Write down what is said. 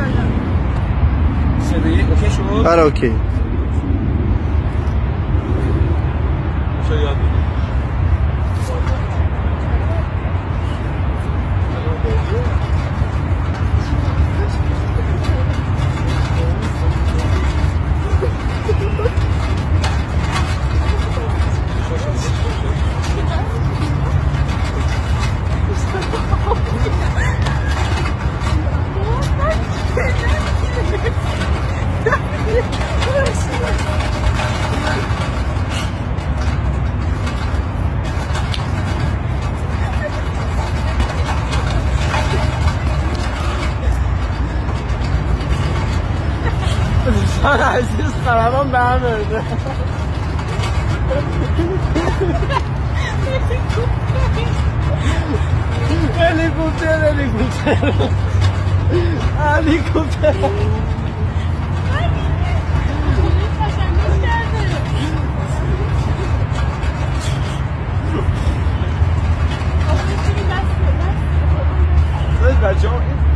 ماشاءالله سه دو یک okay شد آره okay چه یاد بگیر. دوستان عزیز خرابم به هم ریخته. هلیکوپتر هلیکوپتر هلیکوپتر قشنگش کرده. آخه چی بسته، بسته. بچه ها.